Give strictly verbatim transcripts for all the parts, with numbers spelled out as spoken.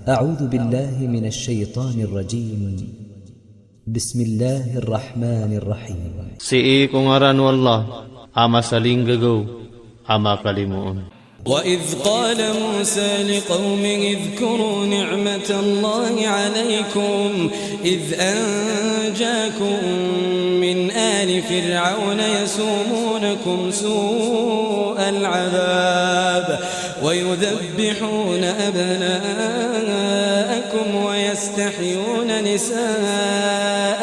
أعوذ بالله من الشيطان الرجيم. بسم الله الرحمن الرحيم. Sii ko ngaran o Allah a masalinggagaw a makalimoon. وإذ قال موسى لقومه اذكروا نعمة الله عليكم إذ أنجاكم من آل فرعون يسومونكم سوء العذاب ويذبحون أبناءكم ويستحيون نساءكم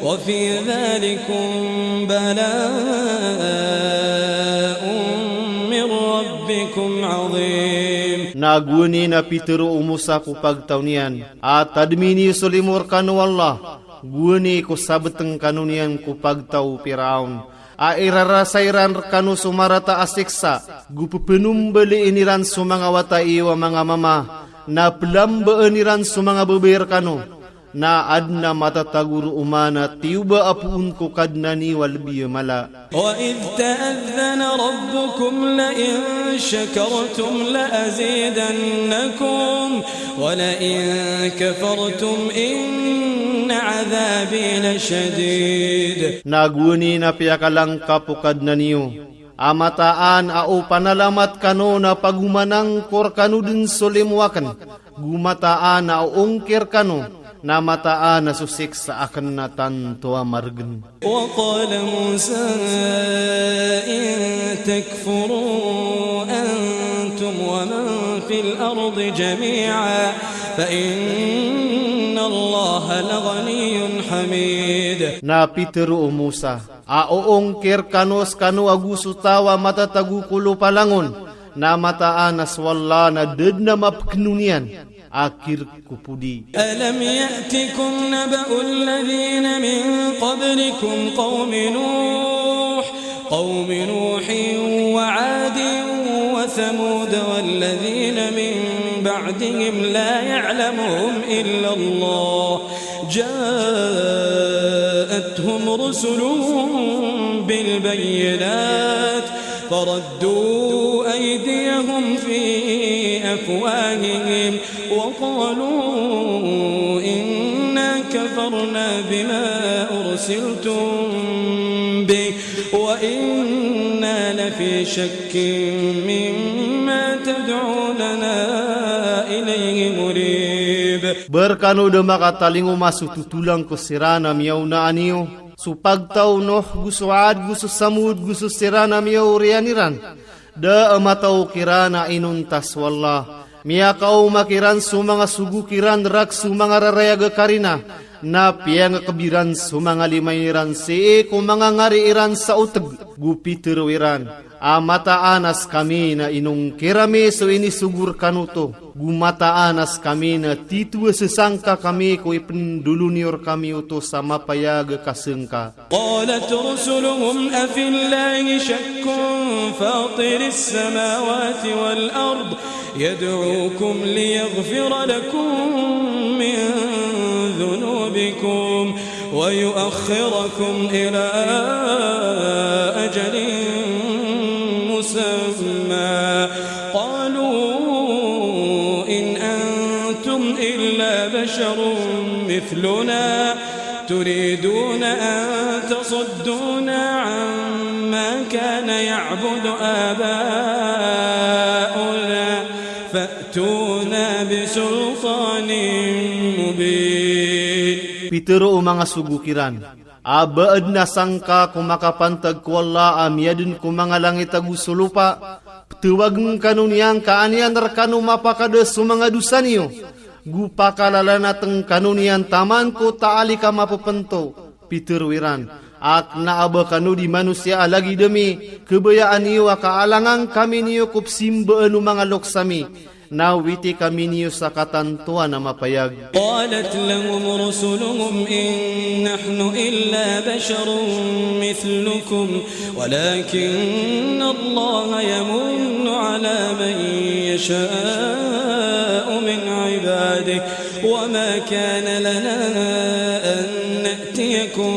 وفي ذلكم بلاء من ربكم عظيم. Na gowani na pitharo o Musa ko pagtaw niyan a tadmi niyo so limo rkano o Allah, gowani ko sabtng kano niyan ko pagtaw o Piraon a irarasay iran rkano so marata a siksa, go pphnombalin iran so manga wata iyo a manga mama, na plambaan iran so manga babay rkano, na adn a matatago roo man a tiyoba a poon ko Kadnan iyo a lbi a mala. وإذ تأذن ربكم لئن شكرتم لأزيدنكم ولئن كفرتم إن عذابي لشديد. Na gowani na piyakalangkap o Kadnan iyo a mataan a o panalamat kano na pagomanangkor kano dn so limo akn, go mataan a o ongkir kano, na mataan a so siksa akn na tanto a margn. وقال موسى إن تكفروا أنتم ومن في الأرض جميعا فإن الله لغني حميد. Na pitharo o Musa a o ongkir kano skano ago so taw a matatago ko lopa langon, na mataan a so Allah na da dn a mapkno niyan a kirk ko podi. ألم يأتكم نبأ الذين من قبلكم قوم نوح، قوم نوح وعاد وثمود والذين من بعدهم لا يعلمهم إلا الله جاءتهم رسلهم بالبينات فردوا أيديهم في أفواههم وقالوا إنا كفرنا بما أرسلتم به وإنا لفي شك مما تدعوننا إليه مريب. Ba rkano da makatalingoma so totolang ko siran a miyaonaan iyo, so pagtaw o Nuh, go so Ad, go so Samud, go so siran a miyaoriyan iran. Da a mataw kiran a inonta so Allah. Miyakaoma kiran so manga sogo kiran rak so manga rarayag a karina, na piyangakb iran so manga lima iran sii ko manga ngari iran sa otg. Go pitharo iran a mataan a skami na inongkir ami so inisogo rkano oto, go mataan a skami na titho a sasangka kami ko ipndolon iyo rkami oto sa mapayag a kasngka. قالت رسلهم أفي الله شك فاطر السماوات والأرض يدعوكم ليغفر لكم من ذنوبكم ويؤخركم إلى أجل مسمى قالوا إن أنتم إلا بشر مثلنا تريدون أن تصدونا عما كان يعبد آباؤنا فأتونا بسلطان مبين. Pitharo o manga sogo kiran a ba adn a sangka ko makapantag ko Allah a miyadn ko manga langit ago so lopa, ptawagn kano niyan ka an iyan rkano mapakada so manga dosa niyo, go pakalalanatn kano niyan taman ko taalik a mapphntho. Pitharo iran a kna a ba kano di manosiya a lagid ami, kabayaan iyo a kaalangan kami niyo ko psimbaan o manga loks ami, na witi kami niyo sa katantoan a mapayag. قالت لهم رسلهم إن نحن إلا بشر مثلكم ولكن الله يمن على من يشاء من عباده وما كان لنا أن نأتيكم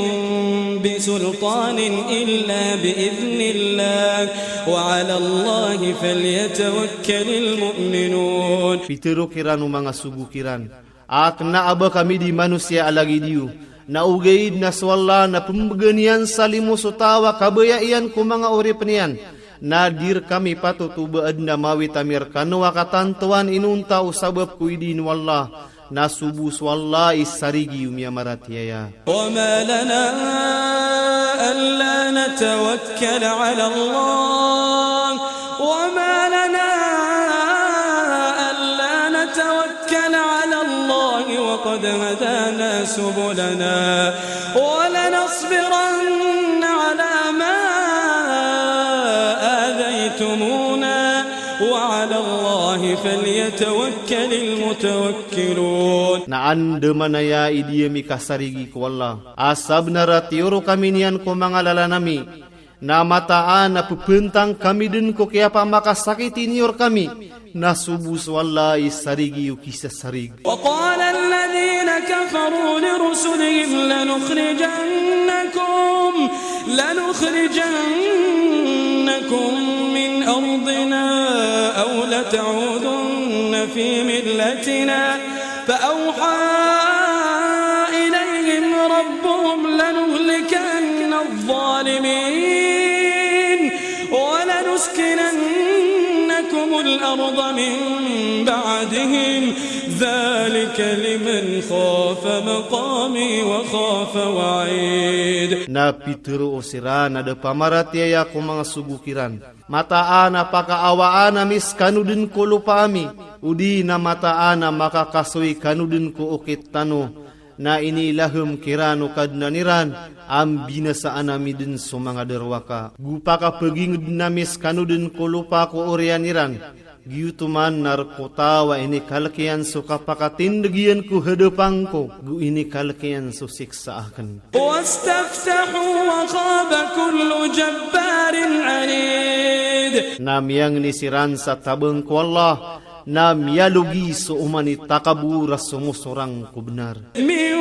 بسلطان سلطان إلا بإذن الله وعلى الله فليتوكل المؤمنون. Pitharo kiran o manga sogo kiran, a kna a ba kami di manosiya a lagid iyo, na ogaid na so Allah na pmbgan iyan sa limo so taw a kabaya iyan ko manga oripn iyan, na di rkami patot o ba adn a mawit ami rkano a katantowan inonta o sabap ko idin o Allah, na so bo so Allah i sarigi o miyamaratiyaya. وما لنا ألا نتوكل على الله، وما لنا ألا نتوكل على الله وقد هدانا سبلنا ولنصبرن على ما آذيتمونا وعلى الله فليتوكل المتوكلون. Na andamanaya i di ami kasarigi ko Allah, a sabnar a tiyoro kami niyan ko manga lalan ami, na mataan a pphantang kami dn ko kiyapamakasakiti niyo rkami, na so bo so Allah i sarigi o kisasarig. وقال الذين كفروا لرسلهم لنخرجنكم، لنخرجنكم من أرضنا أو لتعودن في ملتنا، فأوحى إليهم ربهم لنهلكن الظالمين ولنسكننكم الأرض من بعدهم ذلك لمن خاف مقامي وخاف وعيد. Na pitharo o siran a da pamaratiyaya ko manga sogo kiran, mataan a pakaawaan ami skano dn ko lopa ami, odi na mataan a makakasoy kano dn ko okit tano, na inilaham kiran o Kadnan iran a mbinasaan ami dn so manga darowaka. Go pakapagingd ami skano dn ko lopa ko oriyan iran, giyoto man na rk o taw a inikalk iyan so kapakatindg iyan ko hadapan ko, go inikalk iyan so siksa akn. واستفتحوا وخاب كل جبار عنيد. Na miyangni siran sa tabang ko Allah, na miyalogi so oman i takabor a somosorang ko bnar. من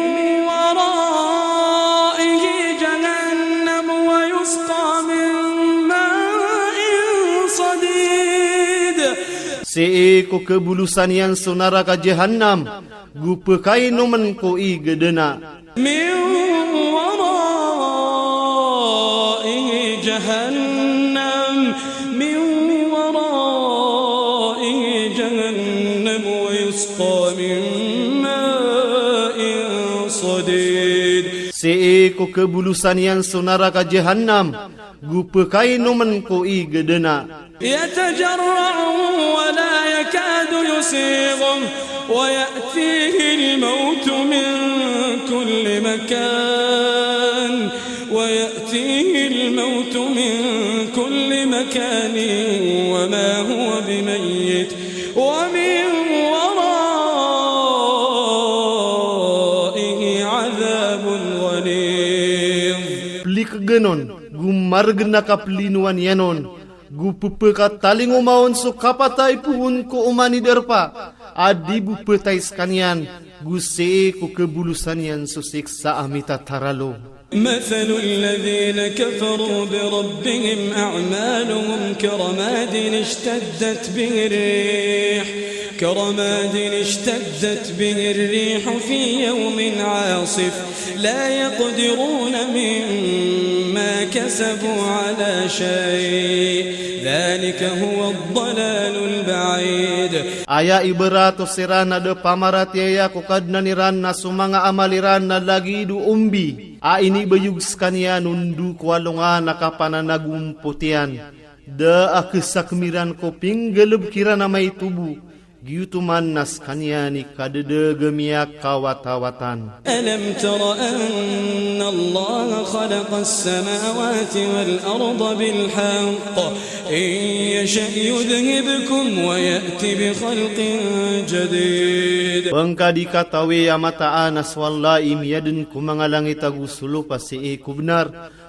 ورائه جهنم ويسقى من ماء صديد. Sii ko kabolosan iyan so naraka Jahannam, go pkainomn ko ig a dana. من ورائه جهنم، من ورائه جهنم ويسقى من ماء صديد. Sii ko kabolosan iyan so naraka Jahannam, go pkainomn ko ig a dana. يتجرعه ولا يكاد يسيغه ويأتيه الموت من كل مكان، ويأتيه الموت من كل مكان وما هو بميت ومن ورائه عذاب غليظ. Plikgn on, go margn a kaplinowan iyan on, go ppkatalingoma on so kapatay poon ko oman i darpa a di bo ptay skaniyan, go sii ko kabolosan iyan so siksa a mitataralo. مثل الذين كفروا بربهم أعمالهم كرماد اشتدت به الريح، كرماد اشتدت به الريح في يوم عاصف لا يقدرون مما كسبوا على شيء ذلك هو الضلال البعيد. Aya ibarat o siran a da pamaratiyaya ko Kadnan iran na so manga amal iran na lagid o ombi a inibayog skaniyan o ndo ko alongan a kapananagompot iyan. Da a ksakmiran ko pinggalbk iran a maito bo, giyoto man na skaniyan i kadadaga miyakawatawatan. ألم تر أن الله خلق السماوات والأرض بالحق إن يشأ يذهبكم ويأت بخلق جديد. Ba ngka di katawi a mataan a so Allah i miyadn ko manga langit ago so lopa sii ko bnar,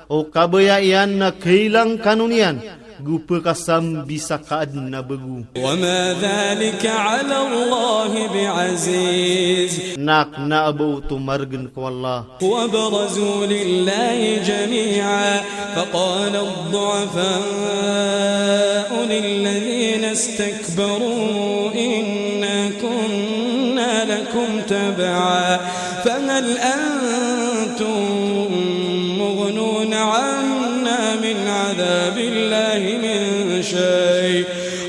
o kabaya iyan na kailang kano niyan, go pkasambisa ka adn a bago. وما ذلك على الله بعزيز. Na kna a ba oto margn ko Allah. وبرزوا لله جميعا فقال الضعفاء للذين استكبروا إنا كنا لكم تبعا فهل أنتم مغنون عنا من عذاب الله من شيء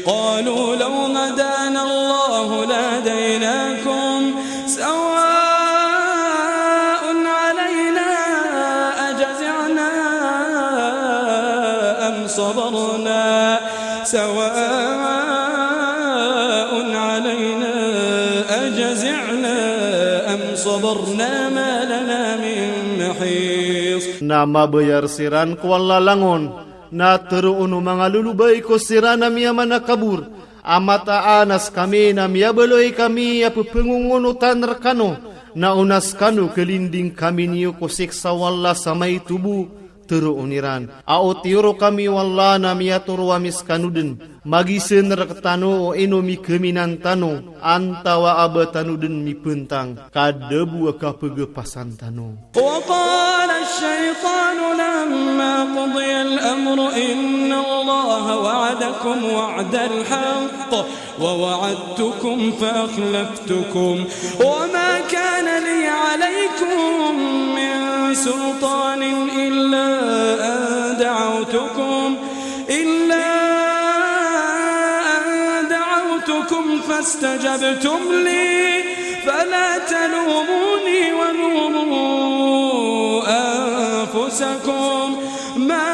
قالوا لو هدانا الله لهديناكم سواء علينا أجزعنا أم صبرنا سواء علينا أجزعنا أم صبرنا ما لنا من محيص. Na mabayar siran ko Allah langon, na tharoon o manga lolobay ko siran a miyamanakabor, a mataan a skami na miyabaloy kami a pephangongonotan rkano, na o na skano kalinding kami niyo ko siksa o Allah sa maito bo, tharoon iran a o tiyoro kami o Allah na miyatoro ami skano dn, magizn rktano o ino mikaminan tano, antawaa a ba tano dn mipntang, ka da bo a kapagapasan tano. وقال الشيطان لما قضي الأمر إن الله وعدكم وعد الحق ووعدتكم فأخلفتكم وما كان لي عليكم من سلطان إلا أن دعوتكم إلا أن دعوتكم فاستجبتم لي فلا تلوموني ولوموا أنفسكم ما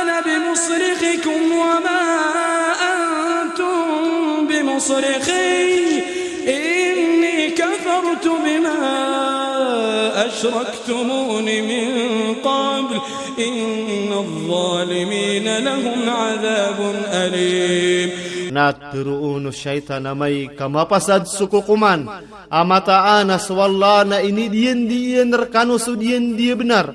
أنا بمصرخكم وما أنتم بمصرخي إني كفرت بما أشركتمون من قبل إن الظالمين لهم عذاب أليم. Na tharoon o shaytan a amay ka mapasad so kokoman, a mataan a so Allah na inidiyan-diyan rkano so diyan di a bnar,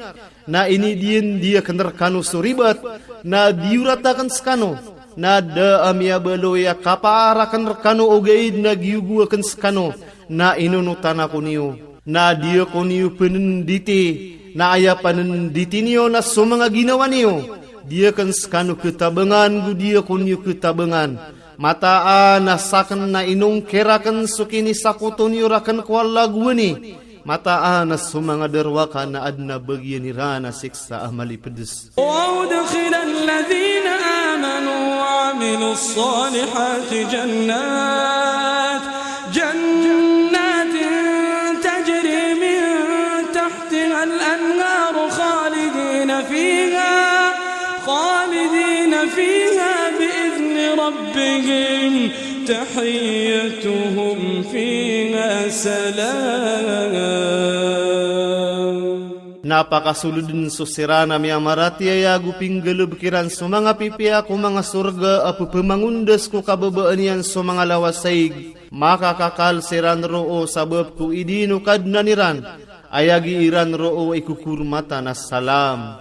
na inidiyan di akn rkano so ribat, na diyorat akn skano, na da a miyabaloy a kapaar akn rkano ogaid na giyogo akn skano, na inonotan ako niyo. Na di ako niyo pnnditi, na aya pnnditi niyo na so manga ginawa niyo. Di akn skano ktabangan go di ako niyo ktabangan. Mataan a sakn na inongkir akn so kinisakoto niyo rakn ko Allah gowani. Mataan a so manga darowaka na adn a bagian iran a siksa a malipds. وأدخل الذين آمنوا وعملوا الصالحات جنات، جنات تجري من تحتها الأنهار خالدين فيها، خالدين فيها بإذن ربهم، تحيتهم فيها سلام. Na pakasolodn so siran a miyamaratiyaya ago pinggalbk iran so manga pipiya ko manga sorga a pphamangondas ko kababaan iyan so manga lawasaig. Makakakal siran roo sabap ko idin o Kadnan iran. Aya giiran roo ikokormatan a salam.